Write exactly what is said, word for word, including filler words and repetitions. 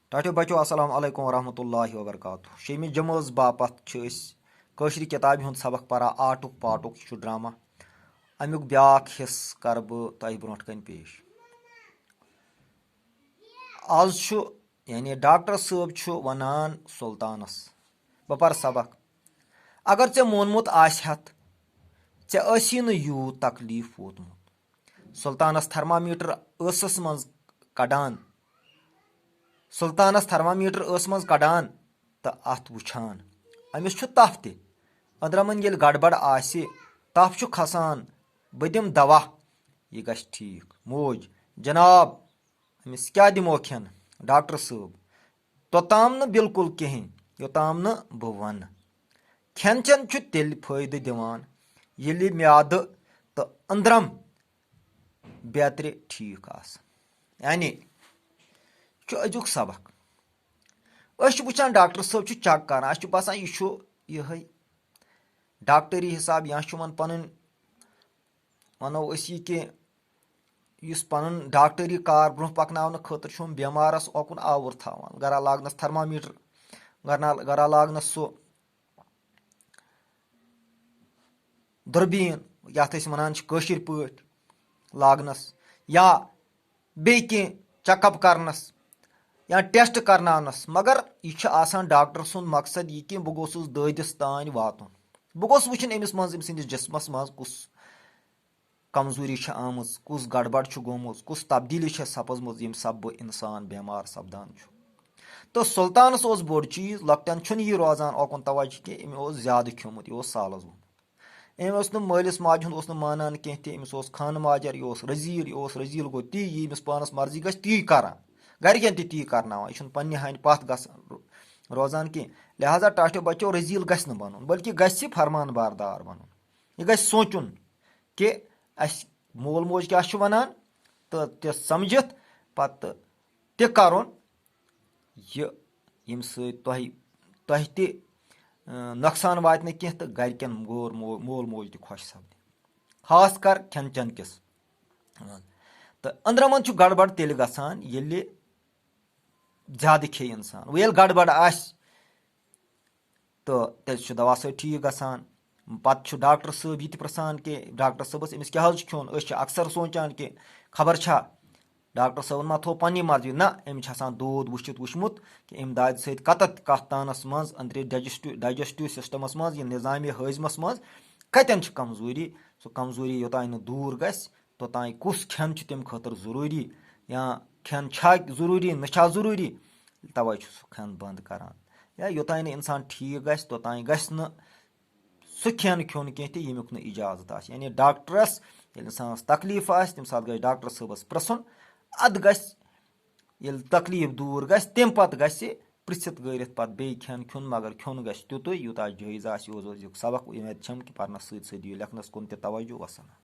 ٹاٹھیو بچو، السلام علیکم ورحمۃ اللہ وبرکاتہ۔ شیٚیِمہِ جمٲژ باپتھ چھِ أسۍ کٲشرِ کِتابہِ ہُنٛد سبق پران، آٹُک پاٹُک، یہِ چھُ ڈرامہ۔ اَمیُک بیٛاکھ حصہٕ کرٕ بہٕ تۄہہِ برونٛٹھ کنہِ پیش۔ آز چھُ، یعنی ڈاکٹر صٲب چھُ ونان سلطانس، بہٕ پرٕ سبق، اگر ژےٚ مونمُت آسہِ ہتھ، ژےٚ ٲسی نہٕ یوٗت تکلیف ووتمُت۔ سلطانس تھرمامیٹر ٲسس منٛز کڑان، سلطانس تھرمامیٹر ٲس منٛز کڑان تہٕ اتھ وٕچھان۔ أمِس چھُ تپھ تہِ۔ أنٛدرمن ییٚلہِ گڑبڑ آسہِ، تپھ چھُ کھسان، بہٕ دِمہٕ دوا، یہِ گژھِ ٹھیٖک۔ موج، جناب، أمِس کیٛاہ دِمو کھٮ۪ن؟ ڈاکٹر صٲب، توٚتام نہٕ بالکل کِہیٖنۍ، یوٚتام نہٕ بہٕ وَنہٕ۔ کھٮ۪ن چٮ۪ن چھُ تیٚلہِ فٲیدٕ دِوان، ییٚلہِ میادٕ تہٕ أنٛدرم بیترِ ٹھیٖک آسہٕ۔ یعنی، چھُ أزیُک سبق۔ أسۍ چھِ وٕچھان ڈاکٹر صٲب چھُ چیک کران، اَسہِ چھُ باسان یہِ چھُ یِہوٚے ڈاکٹری حساب، یا چھُ یِمن پنٕنۍ، وَنو أسۍ یہِ کہِ یُس پنُن ڈاکٹری کار برونٛہہ پکناونہٕ خٲطرٕ چھُ یِم بٮ۪مارس اوکُن آوُر تھاوان، گرا لاگنس تھرمامیٹر، گرا، گرا لاگنس سُہ دُربیٖن، یَتھ أسۍ وَنان چھِ کٲشِر پٲٹھۍ لاگنَس، یا بیٚیہِ کینٛہہ چیک اپ کرنَس یا ٹیسٹ کرناونَس، مگر یہِ چھُ آسان ڈاکٹر سُنٛد مقصد یہِ کہِ بہٕ گوٚژھُس دٲدِس تام واتُن، بہٕ گوٚژھُس وٕچھُن أمِس منٛز، أمۍ سٕنٛدِس جسمَس منٛز کُس کمزوٗری چھِ آمٕژ، کُس گڑبڑ چھُ گوٚمُت، کُس تبدیٖلی چھےٚ سپٕزمٕژ، ییٚمہِ سببہٕ اِنسان بٮ۪مار سپدان چھُ۔ تہٕ سلطانس اوس بوٚڑ چیٖز، لۄکٹٮ۪ن چھُنہٕ یہِ روزان اوکُن توجہ کینٛہہ، أمۍ اوس زیادٕ کھیوٚمُت، یہِ اوس سالس گوٚمُت۔ أمۍ اوس نہٕ مٲلِس ماجہِ ہُنٛد اوس نہٕ مانان کینٛہہ تہِ، أمِس اوس خانہٕ ماجر، یہِ اوس رٔزیٖل، یہِ اوس رٔزیٖل گوٚو تی، یہِ أمِس پانس مرضی گژھِ تی کران، گرِکٮ۪ن تہِ تی کرناوان، یہِ چھُنہٕ پننہِ ہانہِ پتھ گژھان روزان کینٛہہ۔ لہذا ٹاٹھیو بچو، رٔزیٖل گژھِ نہٕ بنُن، بلکہِ گژھِ فرمان بردار بنُن۔ یہِ گژھِ سونٛچُن کہِ اَسہِ مول موج کیٛاہ چھُ وَنان تہٕ تہِ سَمجِتھ پَتہٕ تہِ کَرُن یہِ، ییٚمہِ سۭتۍ تۄہہِ، تۄہہِ تہِ، اۭں، نۄقصان واتہِ نہٕ کینٛہہ تہٕ گَرِکٮ۪ن گور مو-، مول موج تہِ خۄش سَپدِ۔ خاص کر کھٮ۪ن چٮ۪ن کِس۔ تہٕ أنٛدرَمَن چھُ گڑبڑ تیٚلہِ گژھان ییٚلہِ زیادٕ کھیٚیہِ اِنسان۔ وۄنۍ ییٚلہِ گڑبڑ آسہِ، تہٕ تیٚلہِ چھُ دوا سۭتۍ ٹھیٖک گژھان۔ پتہٕ چھُ ڈاکٹر صٲب یہِ تہِ پرژھان کہِ ڈاکٹر صٲبس أمِس کیٛاہ حظ چھُ کھیوٚن؟ أسۍ چھِ اکثر سونٛچان کہِ خبر چھا ڈاکٹر صٲبن ما تھوٚو پننی مرضی۔ نہ، أمِس چھُ آسان دود وٕچھِتھ وٕچھمُت کہِ أمۍ دادِ سۭتۍ کتتھ کتھ تانس منٛز أنٛدرِ digestive، digestive systemس منٛز یہِ نظامِ ہٲضمس منٛز کتٮ۪ن چھِ کمزوٗری۔ سُہ کمزوٗری یوٚتانۍ نہٕ دوٗر گژھِ، توٚتانۍ کُس کھٮ۪ن چھُ تَمہِ خٲطرٕ ضروٗری، یا کھٮ۪ن چھا ضروٗری، نہ چھا ضروٗری، توے چھُ سُہ کھٮ۪ن بنٛد کران۔ یا یوٚتانۍ نہٕ اِنسان ٹھیٖک گژھِ، توٚتانۍ گژھِ نہٕ سُہ کھٮ۪ن کھیوٚن کینٛہہ تہِ ییٚمیُک نہٕ اِجازت آسہِ۔ یعنی ڈاکٹرس ییٚلہِ اِنسانس تکلیٖف آسہِ، تَمہِ ساتہٕ گژھِ ڈاکٹر صٲبس پرٛژھُن۔ اَدٕ گژھِ، ییٚلہِ تکلیٖف دوٗر گژھِ، تَمہِ پتہٕ گژھِ پرٛژھِتھ گٔرِتھ پتہٕ بیٚیہِ کھٮ۪ن کھیوٚن، مگر کھیوٚن گژھِ تیُتُے، یوٗتاہ جٲیِز آسہِ۔ یہِ اوس أزیُک سبق۔ اُمید چھم کہِ پرنس سۭتۍ سۭتۍ دِیِو لیکھنس کُن تہِ توجہ۔ وسلام۔